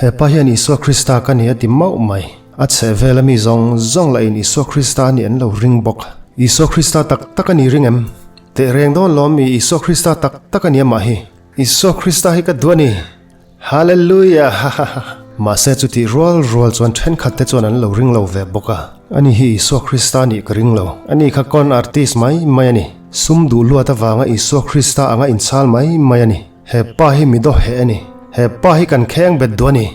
He pa hian Isua Krista ka ni a ti mauh mai. A chhehvela mi zawng zawng lahin Isua Krista a nih an lo ring bawk. Isua Krista tak tak a ni ring em? Teh reng dawn lawm mi Isua Krista tak tak a ni amah hi. Isua Krista hi ka duh a ni. Hallelujah! Hahaha. Mahse chutih rual rual chuan thenkhat te chuan an lo ring lo ve bawk a. Ani hi Isua Krista a nih ka ring lo. Ani kha con artist mai mai a ni. Sum duh luat avanga Isua Krista anga inchhal mai mai a ni. He pa hi mi dawheh a ni. He pa hi kan kheng bet duh a ni.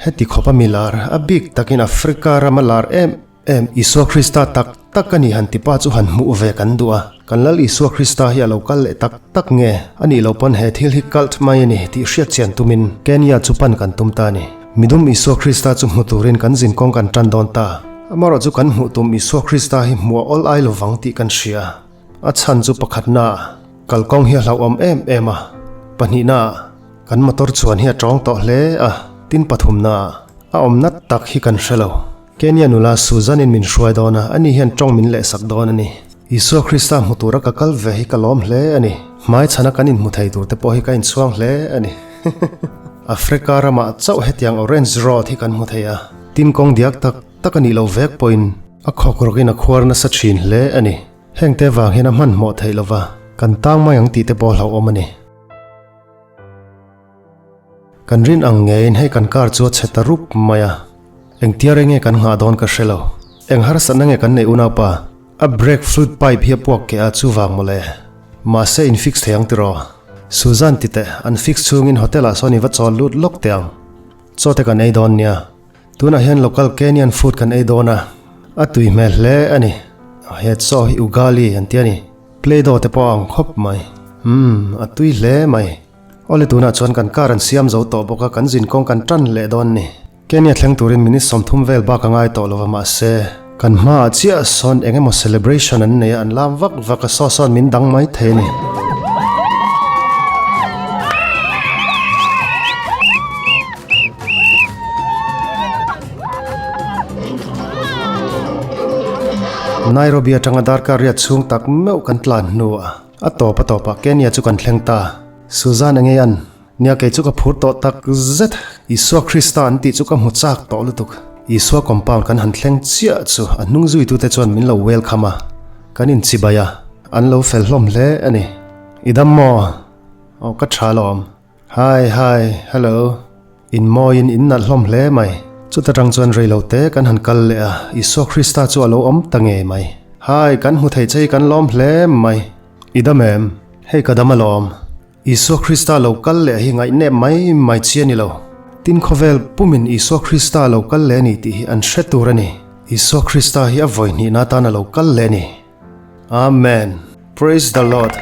Heti khawpa mi lar, a bik takin Africa rama lar em em Isua Krista tak tak a ni han ti pa chu han hmuh ve kan duh a. Kan Lal Isua Krista hi a lo kal leh tak tak nge? A nih loh pawn he thil hi cult mai a ni tih hriat chian tumin Kenya chu pan kan tum ta a ni. Midum Isua Krista chu hmu turin kan zinkawng kan tan dawn ta. Amaherawh chu kan hmuh tum Isua Krista hi hmuh a awl ai lovang tih kan hria. A chhan chu pakhatna kalkawng hi a hlauhawm em em a, pahnihna kan motor chuan hi a tawng tawh hle a, tin pathumna a awmna tak hi kan hre lo. Kenya nula Susan-in min hruai dawn a, ani hian tawng min lehsak dawn a ni. Isua Krista hmu tura ka kal ve hi ka lawm hle a ni. Hmaichhana kan inhmu thei tur te pawh hi ka inchhuang hle a ni. Africa ramah chauh hetiang Orange Road hi kan hmu thei a, tin kawng diak tak tak a nih loh vek pawhin A khawk rawkin a khuar nasa thin hle a ni. Hengte vang hian a hmanhmawh theih lova, kan tang mai ang tih te pawh hlauhawm a ni. Kan rin ang ngeiin hei kan car chu a chhe ta rup mai a, engtia reng nge kan nghah dawn ka hre lo. Eng harsatna nge kan neih unaupa? A brake fluid pipe hi a puak keh a chuvang mawle. Mahse in fix thei ang tiraw? Suzanne ti teh, an fix chhungin hotel ah sawn i va chawl lut lawk teh ang. Chaw te kan ei dawn nia. Tunah hian local Kenyan food kan ei dawn a, a tui hmel hle a ni. He chaw hi ugali an ti a ni. Play doh te pawh a ang khawp mai. Umm, a tui hle mai. Awle tunah chuan kan car an siam zo tawh bawk a, kan zinkawng kan tan leh dawn ni. Kenya thleng turin minute 30 vel bak a ngai tawh lo va mahse, kan hmaah chiah sawn eng emaw celebration an nei a, an lam vak vak a, saw sawn min dang mai thei a ni. Nairobi atanga darkar riat chhung tak meuh kan tlan hnuah a tawp a tawpah Kenya chu kan thleng ta. Suzanne a ngei an, Nia kei chu ka phur tawh tak zet. Isua Krista an tih chu ka hmu chak tawh lutuk. Isua compound kan han thleng chiah chu a hnung zuitute chuan min lo welcome a, kan inchibai a, an lo fel hlawm hle a ni. I dam maw? Aw ka tha lawm. Hi hi hello in mawi in in nalh hlawm hle mai chuta tang chuan rei lo te kan han kal leh a Isua Krista chu a lo awm ta ngei mai hi kan hmu thei che hi kan lawm hle mai i dam em hei ka dam alawm Isua Krista lo kal leh hi ngaihnep mai mai chi a ni lo tin khawvel pumin Isua Krista lo kal leh a ni tih hi an hre tur a ni Isua Krista hi a vawi hnihna atan a lo kal leh a ni. Amen Praise the Lord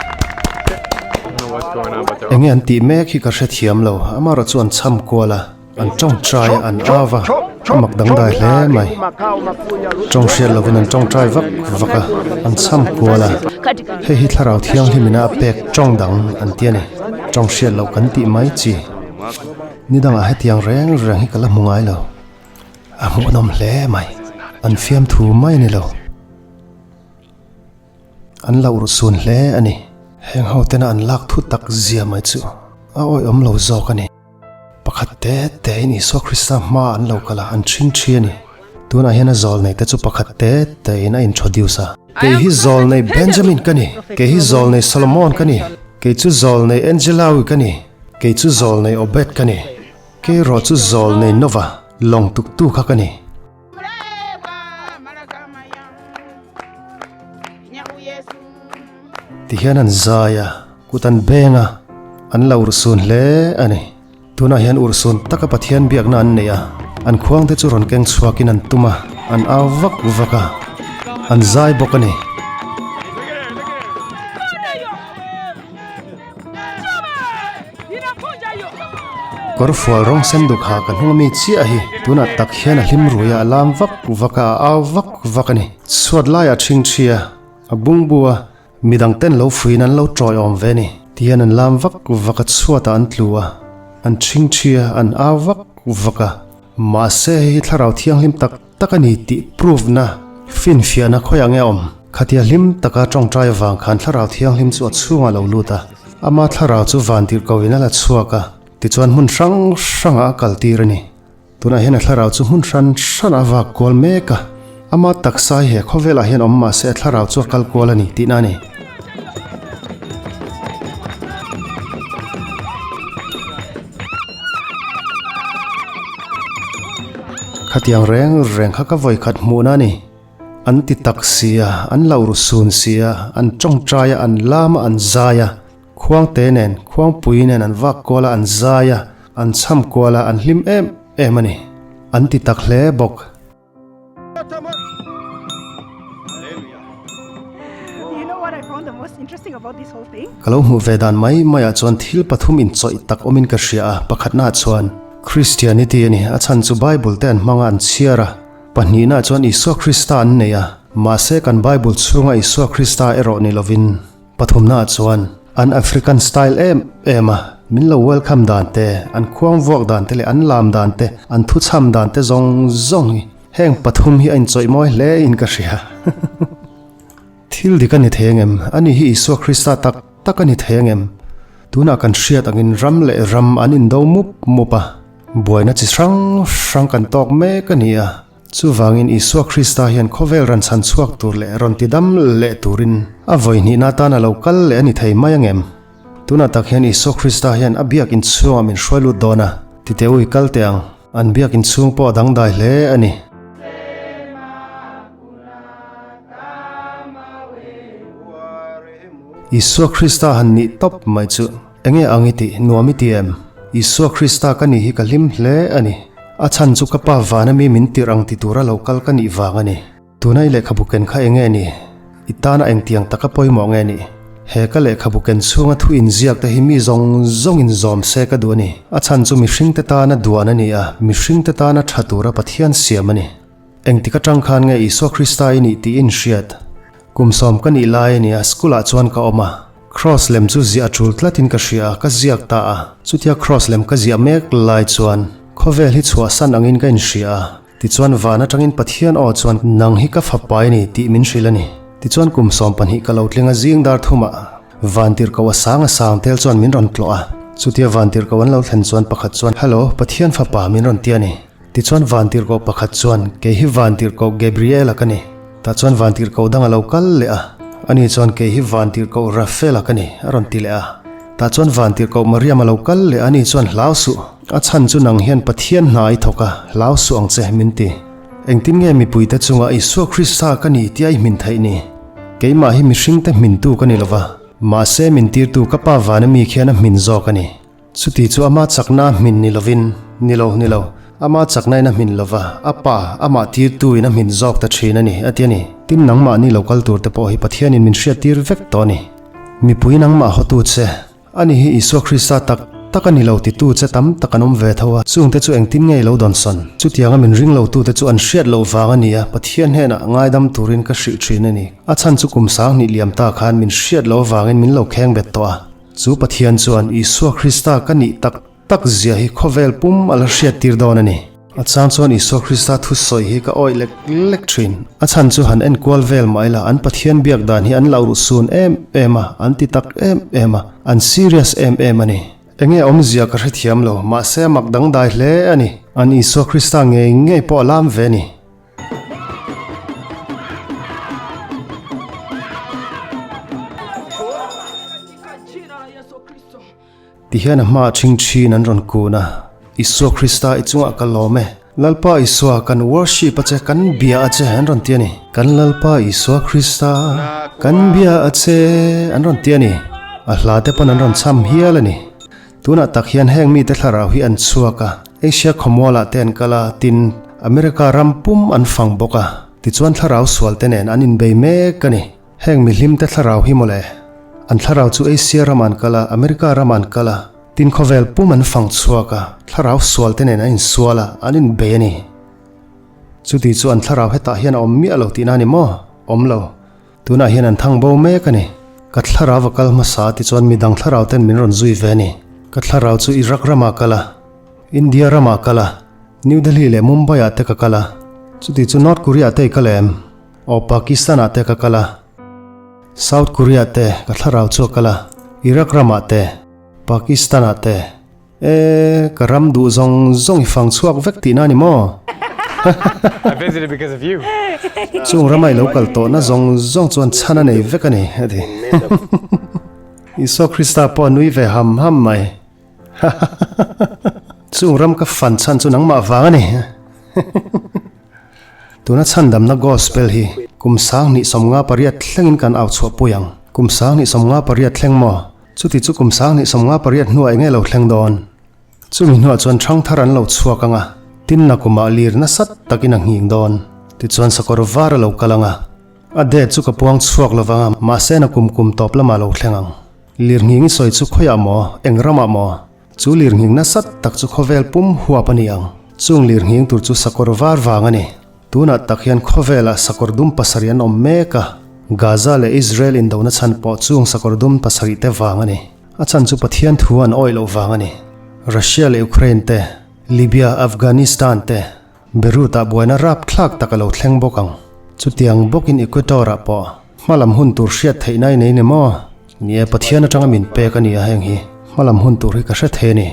Enge an tih mek hi ka hrethiam lo, amaherawh chu an chham kual a, an tawngtai a, an au a, a mak dangdai hle mai. Tawng hriat lovin an tawngtai vak vak a, an chham kual a, hei hi thlarau thianghlim ina a pek tawng dang an ti a ni, tawng hriat loh kan tih mai chi. Ni dangah hetiang reng reng hi ka la hmu ngai lo, a hmuhnawm hle mai, an fiamthu mai a ni lo. An lo urhsun hle a ni. Heng ho tena an lak thu tak zia mai chu a awihawm lo zawk a ni. Pakhat te te in Isua Krista hma an lo kal a, an ṭhin ṭhi a ni. Tunah hian a zawlnei te chu pakhat te te in a introduce a. Kei hi zawlnei Benjamin ka ni. Kei hi zawlnei Solomon ka ni. Kei chu zawlnei Angelawi ka ni. Kei chu zawlnei Obed ka ni. Kei erawh chu zawlnei Nova, lawng tuktu kha ka ni. Tihian an zai a, kut an beng a, an la urhsun hle a ni. Tunah hian urhsun taka Pathian biakna an nei a, an khuangte chu rawn keng chhuakin an tum a, an au vak vak a, an zai bawk a ni. Kawrfual rawng sen duk ha ka hnung ami chiah hi tunah tak hian a hlim rui a, a lam vak vak a, a au vak vak a ni. Chhuat laiah ṭhing ṭhi a, a bungbu a, midang ten lo fuiin an lo ṭawi awm ve a ni. Tihian an lam vak vak a, chhuatah an tlu a, an ṭhing ṭhi a, an au vak vak a. Mahse hei hi thlarau thianghlim tak tak a ni tih proof na, finfiahna khawiah nge a awm? Khatia hlim taka tawngtai avang khan thlarau thianghlim chu a chhungah lo lut a, ama thlarau chu van tirh ko in a la chhuak a, tichuan hmun hrang hrangah a kal tir a ni. Tunah hian a thlarau chu hmun hran hran a vak kual mek a, ama taksa hi he khawvelah hian awm mahse a thlarau chu a kal kual a ni tihna a ni. Khatiang reng reng kha ka vawikhat hmuhna a ni. An ti tak sia, an lo ru sun sia, an tawngtai a, an lam a, an zai a. Khuangte nen, khuangpui nen an vak kual a, an zai a, an chham kual a, an hlim em em a ni. An ti tak hle bawk. Ka lo hmuh ve dan mai maiah chuan thil pathum inchawih tak awmin ka hria a, pakhatnaah chuan Christianity a ni, a chhan chu Bible te an hmang a, an chhiar a, pahnihnaah chuan Isua Krista an nei a, mahse kan Bible chhunga Isua Krista erawh ni lovin. Pathumnaah chuan an African style em em a, min lo welcome dan te, an khuang vuak dan te leh an lam dan te, an thuchham dan te zawng zawng hi heng pathum hi a inchawih mawi hle in ka hria. Thil dik a ni thei angem? Ani hi Isua Krista tak tak a ni thei angem? Tunah kan hriat angin ram leh ram an indo mup mup a, buaina chi hrang hrang kan tawk mek a ni a. Chuvangin Isua Krista hian khawvel ran chhan chhuak tur leh rawn ti dam leh turin a vawi hnihna atan a lo kal leh a ni thei mai angem? Tunah tak hian Isua Krista hian a biak inchhungah min hruai lut dawn a, titeh ui kal teh ang, an biak inchhung pawh a dangdai hle a ni. Isua Krista han nih tawp mai chu enge ang i tih nuam i ti em? Isua Krista ka nih hi ka hlim hle a ni. A chhan chu ka pa vana mi min tirh ang ti tura lo kal ka nih vang a ni. Tuna i lehkhabu ken kha enge ni? I tana engtiang taka pawimawh nge ni? He ka lehkhabu ken chhunga thu inziak te hi mi zawng zawngin zawm se ka duh a ni. A chhan chu mihringte tana duan a ni a, mihringte tana tha tura Pathian siam a ni. Engtik atang khan nge Isua Krista i nih tih i inhriat? Kum sawm ka nih lai a nia, school ah chuan ka awm a. Cross lem chu ziah a tul tlatin ka hria a, ka ziak ta a. Chutia cross lem ka ziah mek lai chuan khawvel hi chhuahsan angin ka inhria a. Tichuan van atangin Pathian aw chuan nang hi ka fapa i ni tih min hrilh a ni. Tichuan kum 12 ka lo tling a zing dar thumah vantirhkoh a sang a sang tel chuan min rawn tlawh a. Chutia vantirhkoh an lo thlen chuan pakhat chuan Hello, Pathian fapa min rawn ti a ni. Tichuan vantirhkoh pakhat chuan, Kei hi vantirhkoh Gabriela ka ni. Tah chuan vantirhkoh dang a lo kal leh a. Ani chuan, Kei hi vantirhkoh Rafaela ka ni, a rawn ti leh a. Tah chuan vantirhkoh Mariam a lo kal leh a, ani chuan, Hlau suh, a chhan chu nang hian Pathian hna i thawk a, hlau suh ang che, min ti. Engtin nge mipuite chungah Isua Krista ka ni tia i hmin theih ni? Keimah hi mihringte hmintu ka ni lo va, mahse min tirtu ka Pa vana mi khian a hmin zawk a ni. Chuti chu ama chakna a hmin ni lovin, ni lo, ni lo, ama chakna in a hmin lova, a pa, amah tirtu in a hmin zawk ta thin a ni, a ti a ni. Tin, nangmahni lo kal tur te pawh hi Pathianin min hriattir vek tawh a ni. Mipui nangmah hawtu che, ani hi Isua Krista tak tak a ni lo titu che tam tak an awm ve tho a, chungte chu engtin nge i lo dawnsawn? Chutianga min ring lotute chu an hriat loh vang a ni a, Pathian hnenah ngaidam turin ka hrilh thin a ni. A chhan chu kum 2000 liam ta khan min hriat loh avangin min lo kheng bet tawh a. Chu Pathian chuan Isua Krista ka nih tak tak zia hi khawvel pum a la hriattir dawn a ni. A chang chuan Isua Krista thusawi hi ka awih lek lek thin. A chhan chu han enkual vel mai la, an Pathian biak dan hi an lo ruhsun em em a, an ti tak em em a, an serious em em a ni. Enge awmzia ka hrethiam lo, mahse a mak dangdai hle a ni. An Isua Krista ngei ngei pawh a lam ve a ni. Tihian a hmaah ṭhingṭhiin an rawn kun a, Isua Krista i chungah ka lawm e. Lalpa Isua, kan worship a che, kan bia a che, an rawn ti a ni. Kan Lalpa Isua Krista, kan bia a che, an rawn ti a ni. A hla te pawn an rawn chham hial a ni. Tunah tak hian heng mite thlarau hi an chhuak a, Asia khawmualah te an kal a, tin, America ram pum an fang bawk a, tichuan thlarau sual te nen an inbei mek a ni. Heng mihlimte thlarau hi mawle, an thlarau chu Asia ramah an kal a, America ramah an kal a, tin khawvel pum an fang chhuak a, thlarau sual te nen an insual a, an inbei a ni. Chuti chu an thlarau hetah hian a awm miah lo tihna a ni maw? Awm lo. Tunah hian an thang bo mek a ni. Ka thlarau a kal hmasa tichuan midang thlarau ten min rawn zui ve a ni. Ka thlarau chu Iraq ramah kal a, India ramah kal a, New Delhi leh Mumbai ah te ka kal a, chuti chu North Korea ah te i kal em? Aw Pakistan ah te ka kal a, South Korea ah te ka thlarau chu a kal a, Iraq ramah te, Pakistan ah te. E, ka ram duh zawng zawng i fang chhuak vek tihna a ni maw? Chung rama i lo kal tawhna zawng zawng chuan chhan a nei vek a ni, a ti. Isua Krista pawh a nui ve ham ham mai. Chung ram ka fan chhan chu nangmah vang a ni. Tuna chhandamna Gospel hi kum 2058 thlengin kan au chhuah pui ang. Kum 2058 thleng maw? Chuti chu kum 2058 hnuah enge lo thleng dawn? Chumi hnuah chuan ṭhangthar an lo chhuak ang a, tinna kumah lir nasat takin a nghing dawn. Tichuan sakawr var a lo kal ang a, a date chu ka puang chhuak lo vang a, mahse na kum kum tawp lamah lo thleng ang. Lirnghing i sawi chu khawiah maw? Eng ramah maw? Chu lirnghing nasat tak chu khawvel pum huap a ni ang. Chung lirnghing tur chu sakawr var vang a ni. Tunah tak hian khawvelah sakawr dum pasarih an awm mek a, Gaza leh Israel indona chhan pawh chung sakawr dum pasarih te vang a ni. A chhan chu Pathian thu an awih loh vang a ni. Russia leh Ukraine te, Libya, Afghanistan te, Beirut-ah buaina rapthlak tak a lo thleng bawk ang. Chutiang bawkin Equator-ah pawh hmalam hun tur hriat theihna i nei ni maw? Ni e, Pathian atanga min pek a ni a heng hi. Hmalam hun tur hi ka hre thei a ni.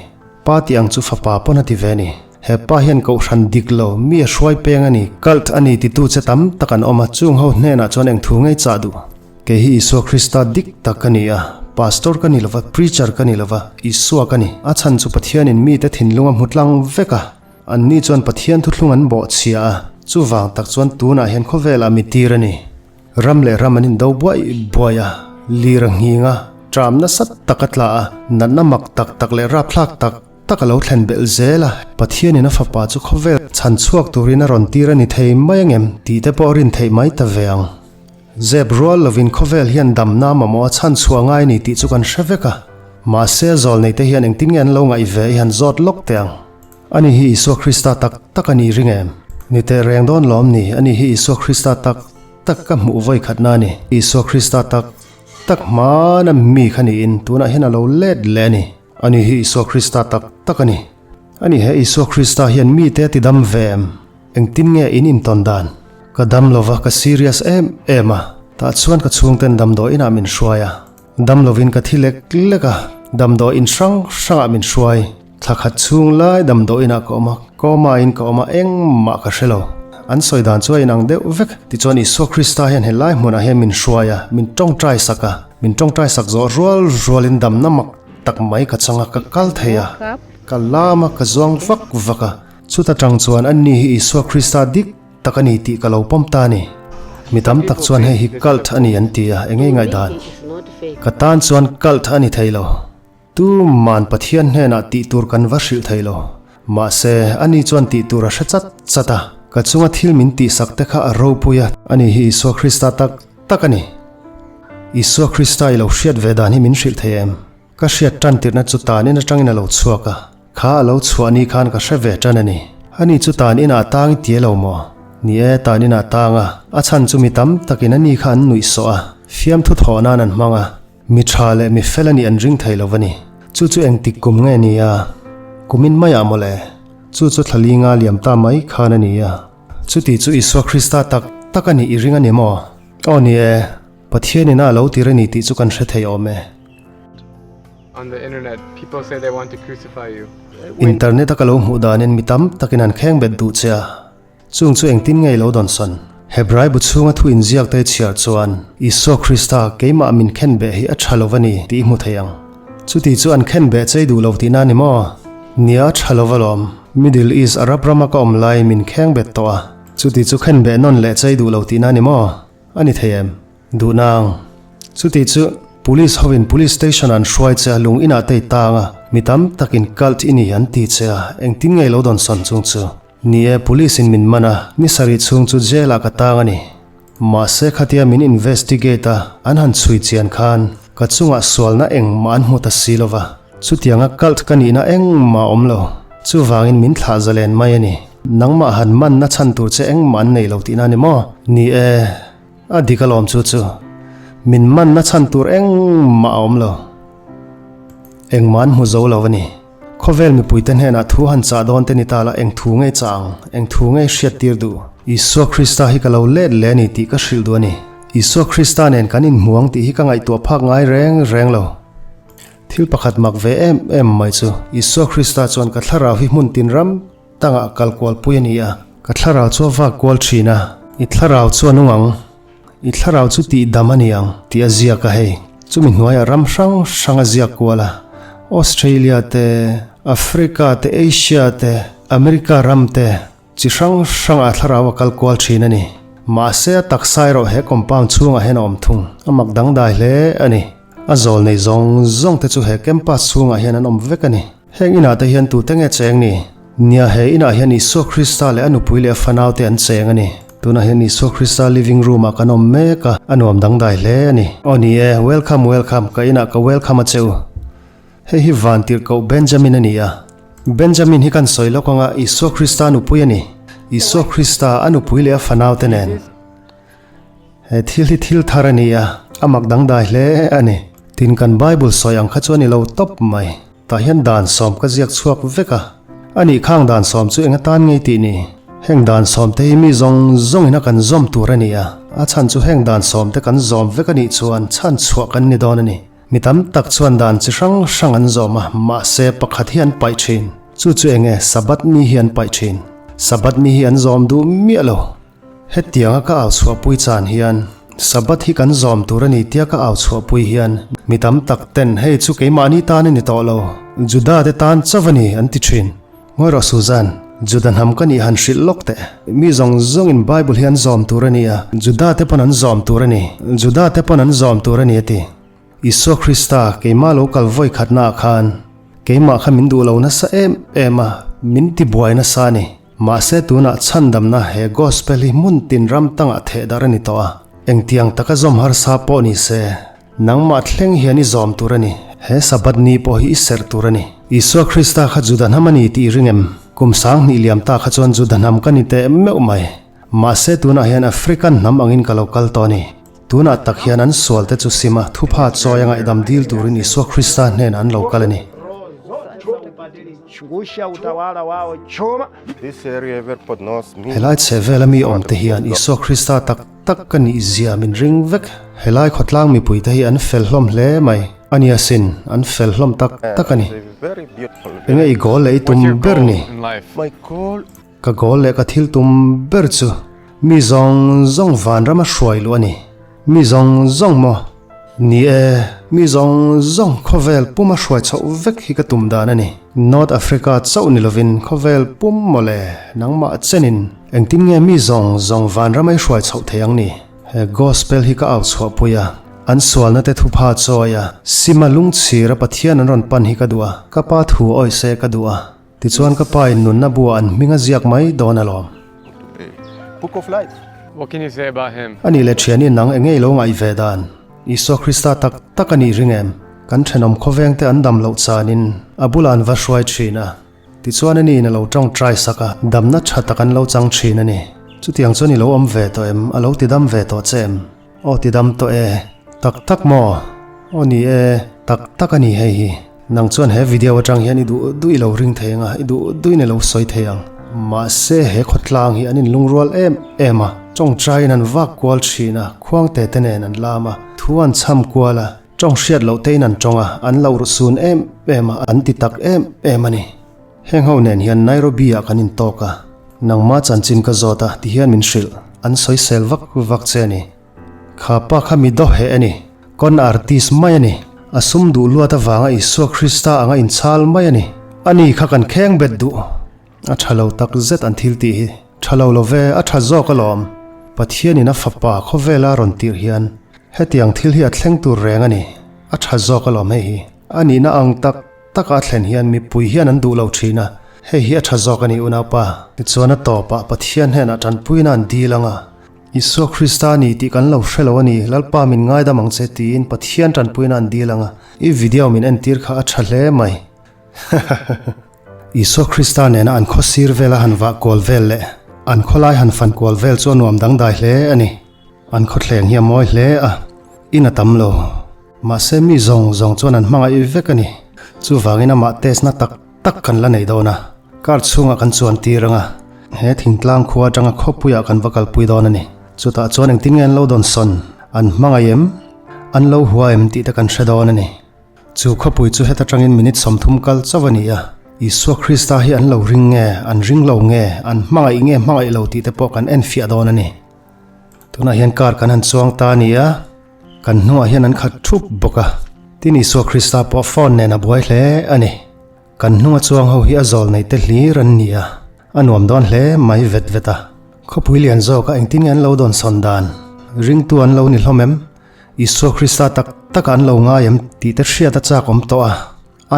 Pa tih ang chu fapa pawn a ti ve a ni. He pa hian kohhran dik lo, mi a hruai peng a ni, cult a ni titu che tam tak an awm a, chung ho hnenah chuan eng thu ngei chah duh? Kei hi Isua Krista dik tak ka ni a, Pastor ka ni lova, Preacher ka ni lova, Isua ka ni. A chhan chu Pathianin mite thinlung a hmu tlang vek a. Anni chuan Pathian thuthlung an bawhchhia a, chuvang tak chuan tunah hian khawvelah mi tir a ni. Ram leh ram an indo buai buai a, lir a nghing a, ṭam nasa tak a tla a, natna mak tak tak leh rapthlak tak tak a lo thlen belh zel a, Pathianin a fapa chu khawvel chhan chhuak turin a rawn tir a ni thei mai angem tih te pawh rin theih mai ta ve ang. Zep rual lovin khawvel hian damna mamawh a chhan chhuah ngai ni tih chu kan hre vek a, mahse a zawl neite hian engtin nge an lo ngaih ve i han zawt lawk teh ang. Ani hi Isua Krista tak tak a nih ring em? Ni teh reng dawn lawm ni, ani hi Isua Krista tak tak ka hmuh vawi khatna a ni. Isua Krista tak tak hmana mi kha niin tunah hian a lo let leh a ni. Ani hi Isua Krista tak tak a ni. Ani he Isua Krista hian mite a ti dam ve em? Engtin nge in intawn dan? Ka dam lova ka serious em em a, tah chuan ka chhungten damdawi inah min hruai a. Dam lovin ka thi lek lek a, damdawi in hrang hrangah min hruai. Thla khat chhung lai damdawi inah ka awm a, coma in ka awm a, engmah ka hre lo. An sawi dan chu a inang deuh vek. Tichuan Isua Krista hian helai hmunah hian min hruai a, min tawngtai sak a. Min tawngtai sak zawh rual rualin damna mak tak mai ka chang a, ka kal thei a, ka lam a, ka zuang vak vak a. Chuta tang chuan anni hi Isua Krista dik tak a ni tih ka lo pawm ta a ni. Mi tam tak chuan hei hi cult a ni an ti a, eng nge ngaihdan? Ka tan chuan cult a ni thei lo. Tuman Pathian hnenah tih tur kan va hrilh thei lo. Mahse, ani chuan tih tur a hre chat chat a, ka chunga thil min tihsak te kha a ropui a, ani hi Isua Krista tak tak a ni. Isua Krista i lo hriat ve dan hi min hrilh thei em? Ka hriat tan tirhna chu tan in atangin a lo chhuak a, kha a lo chhuah ni khan ka hre ve tan a ni. Ani chu tan inah tang i ti lo maw? Ni e, tan inah tang a, a chhan chu mi tam takin ani kha an nuih sawh a, fiamthu thawh nan an hmang a, mi tha leh mi fel a nih an ring thei lo a ni. Chu chu engtik kum nge ni a? Kumin maiah maw le? Chu chu thla li nga liam ta mai khan a ni a. Chuti chu Isua Krista tak tak a nih i ring a ni maw? Aw ni e, Pathian ina a lo tir a ni tih chu kan hre thei awm e. Internet a ka lo hmuh danin mi tam takin an kheng bet duh che a, chung chu engtin nge i lo dawnsawn? Hebrai bu chhunga thu inziak te chhiar chuan Isua Krista keimah min khen beh hi a tha lo a ni tih i hmu thei ang. Chuti chu an khen beh chei duh lo tihna a ni maw? Nia a tha lo alawm. Middle East Arab rama ka awm lai min kheng bet tawh a, chuti chu khen beh nawn leh chei duh lo tihna a ni maw? A ni thei em? Duh nang. Chuti chu Police hovin Police Station an hruai che a, lung inah te i tang a, mi tam takin cult i ni an ti che a, engtin nge i lo dawnsawn chung chu? Ni e, Police in min man a, ni sarih chhung chu jail ah ka tang a ni. Mahse khatia min investigate a, an han chhui chian khan ka chungah sualna engmah an hmu ta si lova, chutianga cult ka nihna engmah a awm lo. Chuvangin min thlah zalen mai a ni. Nangmah han manna chhan tur che engmah an nei lo tihna a ni maw? Ni e, a dik alawm chu chu. Min manna chhan tur engmah a awm lo. Engmah an hmu zo lo a ni. Khawvel mipuite hnenah thu han chah dawn te ni ta la eng thu ngei chah ang, eng thu ngei hriat tir duh. Isua Krista hi ka lo let leh a ni tih ka hrilh duh a ni. Isua Krista nen kan inhmu ang tih hi ka ngaihtuah phak ngai reng reng lo. Thil pakhat mak ve em em mai chu Isua Krista chuan ka thlarau hi hmun tin ram tangah kal kual pui a ni a. Ka thlarau chu a vak kual thin a, i thlarau chu a nung ang, i thlarau chu tih dam a ni ang tih a ziak a hei. Chumi hnuaiah ram hrang hrang a ziak kual a, Australia te, Africa te, Asia te, America ram te, Chi hrang hrangah thlarau a kal kual thin a ni. Mahse a taksa erawh he compound chhungah hian a awm thung. A mak dangdai hle a ni. A zawl nei zawng zawng te chu he campus chhungah hian an awm vek a ni. Heng inah te hian tute nge cheng ni? Nia he inah hian Isua Krista leh a nupui leh a fanau te an cheng a ni. Tunah hian Isua Krista living room ah kan awm mek a, a nuam dangdai hle a ni. Aw ni e, welcome welcome, ka inah ka welcome a che u. Hei hi Vantirhkoh Benjamin a ni a. Benjamin hi kan sawi lawk anga Isua Krista nupui a ni. Isua Krista a nupui leh a fanaute nen. He thil hi thil thar a ni a, a mak dangdai hle a ni. Tin kan Bible sawi ang kha chu a ni lo tawp mai. Tah hian dan sawm ka ziak chhuak vek a. A nih khang dan sawm chu eng atan ngei tih ni? Heng dan sawm te hi mi zawng zawngin a kan zawm tur a ni a. A chhan chu heng dan sawm te kan zawm vek a nih chuan chhan chhuah kan ni dawn a ni. Mi tam tak chuan dan chi hrang hrang an zawm a, mahse pakhat hi an paih thin. Chu chu enge Sabbath ni hi an paih thin. Sabbath ni hi an zawm duh miah lo. Hetianga ka au chhuahpui chan hian, Sabbath hi kan zawm tur a ni tia ka au chhuahpui hian, mi tam tak ten hei chu keimahni tan a ni tawh lo, Juda te tan chauh a ni an ti thin. Ngawi rawh Suzanne, Juda hnam ka nih han hrilh lawk teh. Mi zawng zawngin Bible hi an zawm tur a ni a, Juda te pawn an zawm tur a ni, Juda te pawn an zawm tur a ni a ti. Isua Krista keimah lo kal vawi khatnaah khan keimah kha min duh lo nasa em em a, min ti buai nasa a ni. Mahse tunah chhandamna he Gospel hi hmun tin ram tangah theh darh a ni tawh a, engtiang taka zawm harsa pawh ni se, Nangmah thleng hian i zawm tur a ni. He Sabbath ni pawh hi i serh tur a ni. Isua Krista kha Juda hnam a ni tih i ring em? Kum 2000 liam ta kha chuan Juda hnam ka ni teh meuh mai. Mahse tunah hian African hnam angin ka lo kal tawh a ni. Tunah tak hian an sualte chu sim a, thupha chawi a ngaihdam dil turin Isua Krista hnenah an lo kal a ni. Helai chhehvela mi awmte hian Isua Krista tak tak ka nih zia min ring vek. Helai khawtlang mipui te hi an fel hlawm hle mai. A nia sin, an fel hlawm tak tak a ni. Enge i goal leh i tum ber ni? Ka goal leh ka thil tum ber chu mi zawng zawng vanram a hruai luh a ni. Mi zawng zawng maw? Ni e, mi zawng zawng khawvel pum a hruai chhoh vek hi ka tum dan a ni. North Africa chauh ni lovin khawvel pum mawle nangmah chenin engtin nge mi zawng zawng vanram a i hruai chhoh thei ang ni? He Gospel hi ka au chhuahpui a, an sualna te thupha chawi a, Sima lungchhira Pathian an rawn pan hi ka duh a, ka pa thu awih se ka duh a, tichuan ka pa in nunna buah an hming a ziak mai dawn alawm. Book of Life. What can you say about him? A nih leh thian i nang enge i lo ngaih ve dan? Isua Krista tak tak a nih ring em? Kan thenawm khawveng te an dam loh chanin a bulah an va hruai thin a. Tichuan ani in a lo tawngtai sak a, damna tha tak an lo chang thin a ni. Chutiang chuan i lo awm ve tawh em? A lo ti dam ve tawh che em? Aw ti dam tawh e. Tak tak maw? Aw ni e, tak tak a ni hei hi. Nang chuan he video atang hian i duh duh i lo ring thei ang a, i duh duhin i lo sawi thei ang. Mahse he khawtlang hi an inlungrual em em a, tawngtaiin an vak kual thin a, khuangte te nen an lam a, thu an chham kual a, Tawng hriat loh tein an tawng a, an lo ruhsun em em a, an ti tak em em a ni. Heng ho nen hian Nairobi ah kan intawk a, nangma chanchin ka zawt a ti hian min hrilh, an sawisel vak vak che a ni. Kha pa kha mi daw heh a ni, con artist mai a ni, a sum duh luat avanga Isua Krista anga inchhal mai a ni. Ani kha kan kheng bet duh. A tha lo tak zet an thil tih hi. Tha lo lo ve, a tha zawk alawm. Pathianin a fapa khawvela rawn tirh hian hetiang thil hi a thleng tur reng a ni. A tha zawk alawm hei hi. A nihna ang tak taka a thlen hian mipui hian an duh lo thin a, hei hi a tha zawk a ni unaupa. Tichuan a tawpah Pathian hnenah tanpuina an dil ang a, Isua Krista a ni tih kan lo hre lo a ni, Lalpa min ngaidam ang che tiin Pathian tanpuina an dil ang a, i video min entir kha a tha hle mai. Isua Krista nena an khaw sir vela han vah kual vel leh an khawlai han fan kual vel chu a nuam dangdai hle a ni. An khawthleng hi a mawi hle a, in a tam lo. Mahse mi zawng zawng chuan an hmangaih vek a ni. Chuvangin amah test na tak tak kan la nei dawn a, car chhungah kan chuan tir ang a, he thingtlang khua atanga khawpuiah kan va kalpui dawn a ni. Chutah chuan engtin nge an lo dawn sawn, an hmangaih em, an lo hua em tih te kan hre dawn a ni. Chu khawpui chu heta tangin minute 30 kal chauh a ni a. Isua Krista hi an lo ring nge, an ring lo nge, an hmangaih nge hmangaih lo tih te pawh kan enfiah dawn a ni. Tunah hian car kan han chuang ta a ni a, kan hnungah hian an khat thup bawk a. Tin Isua Krista pawh phone nen a buai hle a ni. Kan hnunga chuang ho hi a zawl nei te hlir an ni a, a nuam dawn hle mai vet vet a. Khawpui lian zawk a engtin nge an lo dawn sawn dan? Ringtu an lo ni hlawm em? Isua Krista tak tak ah an lo ngai em tih te hriat a chak awm tawh a.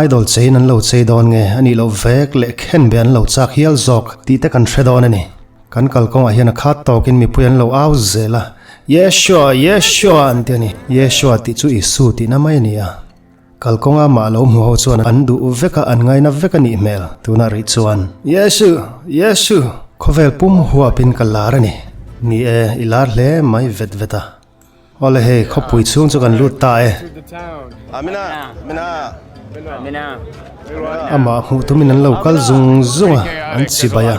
Idol cheiin an lo chei dawn nge a nih loh vek leh khen be an lo chak hial zawk tih te kan hre dawn a ni. Kan kalkawngah hian a khat tawkin mipui an lo au zel a, Yeshua! Yeshua! an ti a ni. Yeshua tih chu Isu tihna mai a ni a. Kalkawnga mah lo hmu ho chuan an duh vek a, an ngaina vek a nih hmel. Tunah rih chuan, Yesu! Yesu! Khawvel pum huapin ka lar a ni. Ni e, i lar hle mai vet vet a. Awle hei, khawpui chhung chu kan lut ta e. Amah hmuh tumin an lo kal zung zung a, an chibai a.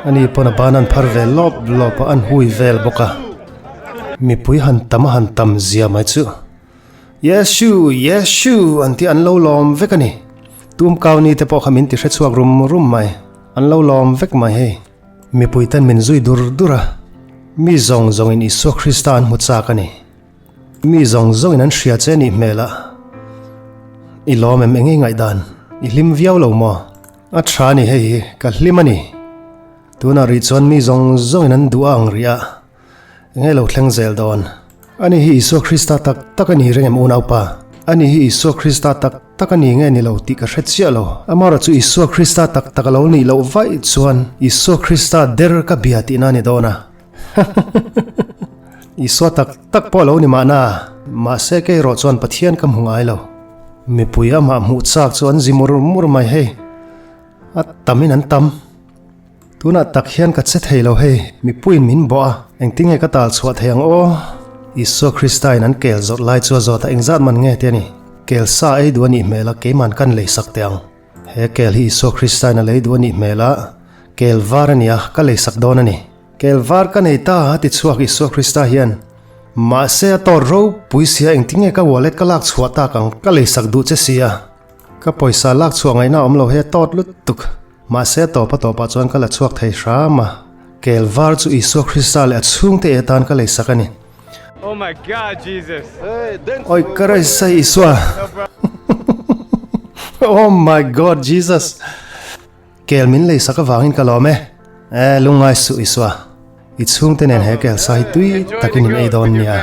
Ani pawn a ban an phar ve lawp lawp a, an hui vel bawk a. Mipui han tam a han tam zia mai chu. Yeshu! Yeshu! an tih an lo lawm vek a ni. Tum kau ni te pawh kha min ti hre chhuak rum rum mai. An lo lawm vek mai hei. Mipui ten min zui dur dur a. Mi zawng zawngin Isua Krista an hmu chak a ni. Mi zawng zawngin an hria che nih hmel a. I lawm em eng i ngaihdan? I hlim viau lo maw? A tha a ni hei hi, ka hlim a ni. Tunah rih chuan mi zawng zawngin an duh a ang rih a. Enge lo thleng zel dawn? Ani hi Isua Krista tak tak a ni reng em unaupa? Ani hi Isua Krista tak tak a ni nge ni lo tih ka hre chiah lo. Amaherawh chu Isua Krista tak tak a lo nih loh vaih chuan Isua Krista der ka bia tihna a ni dawn a. Isua tak tak pawh a lo ni mahna, mahse kei erawh chuan Pathian ka hmu ngai lo. Mipui amah hmuh chak chu an zi mur mur mai hei. A tamin an tam. Tunah tak hian ka che thei lo hei, mipuiin min bawh a, engtin nge ka tal chhuah thei ang aw? Isua Krista in an kel zawrh lai chu a zawt a, engzat man nge te a ni? Kel sa ei duh a nih hmel a, keiman kan lei sak teh ang. He kel hi Isua Krista in a lei duh a nih hmel a, kel var a ni a, ka lei sak dawn a ni. Kel var ka nei ta a ti chhuak Isua Krista hian. Mahse a tawt ropui sia engtin nge ka wallet ka lak chhuah tak ang, ka lei sak duh che sia. Ka pawisa lak chhuah ngaihna a awm lo he tawt lutuk. Mahse a tawp a tawpah chuan ka la chhuak thei hram a, kel var chu Isua Krista leh a chhungte e tan ka lei sak a ni. Oh my God Jesus! Oi ka raisa Isua! Oh my God Jesus! Kel min lei sak avangin ka lawm e. E lungngai suh Isua, i chhungte nen he kel sa hi tui takin in ei dawn nia.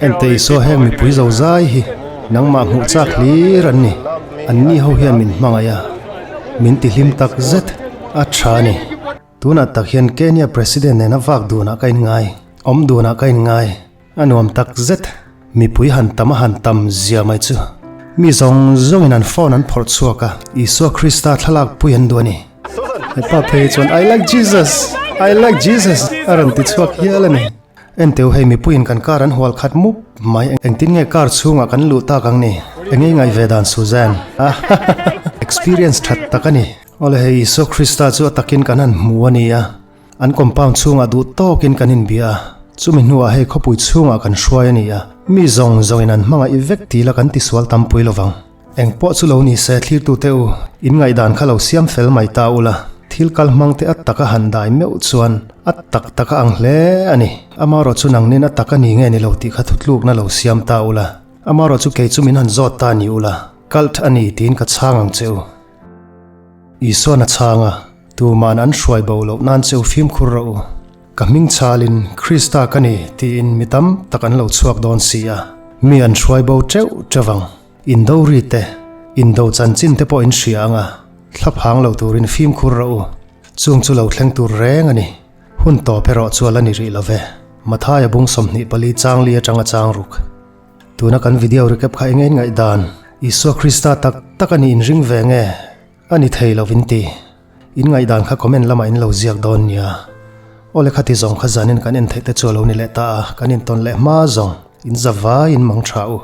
Ente Isua heng mipui zo zai hi nangmah hmuh chak hlir an ni. Anni ho hian min hmangaih a, min ti hlim tak zet a tha a ni. Tunah tak hian Kenya President nena vak dunah ka inngai, awm dunah ka inngai. A nuam tak zet, mipui han tam a han tam zia mai chu. Mi zawng zawngin an phone an phawrh chhuak a, Isua Krista thlalak pui an duh a ni. Hepa phei chuan I like Jesus! I like Jesus! a rawn ti chhuak hial a ni. Enteu hei mipuiin kan car an hual khat mup mai, engtin nge car chhungah kan luh tak ang ni? Enge i ngaih ve dan Suzanne? Experience that tak a ni. Awle hei Isua Krista chu a takin kan han hmu a ni a. An compound chhungah duh tawkin kan inbia a, chumi hnuah hei khawpui chhungah kan hruai a ni a, mi zawng zawngin an hmangaih vek ti la kan tisual tampui lovang. Eng pawh chu lo ni se thlirtute u, in ngaihdan kha lo siam fel mai ta ula, thil kal hmangte a taka han dai meuh chuan a tak tak a ang hle a ni. Amaherawh chu nangnin a tak a ni nge ni lo tih kha thutlukna lo siam ta ula, amaherawh chu kei chu min han zawt ta ni ula, cult a ni tiin ka chhang ang che u. Isuan a chhang a. Tuman an hruai bo loh nan cheu fimkhur rawh u. Ka hming chalin Krista ka ni tiin mi tam tak an lo chhuak dawn si a, mi an hruai bo teuh teuh ang. Indo ri te, indo chanchin te pawh in hria ang a, thlaphang lo turin fimkhur rawh u. Chung chu lo thleng tur reng a ni. Hun tawp erawh chu a la ni rih lo ve. Mathaia bung 24 changli atanga chang ruk. Tuna kan video recap kha eng eng ngaihdan Isua Krista tak tak a nih inring ve nge? A ni thei lo in ti. In ngaihdan kha comment lamah in lo ziak dawn nia. Awle khati zawng kha zanin kan en theih te chu a lo ni leh ta a, kan intawn leh hma zawng in za vai in mang tha u.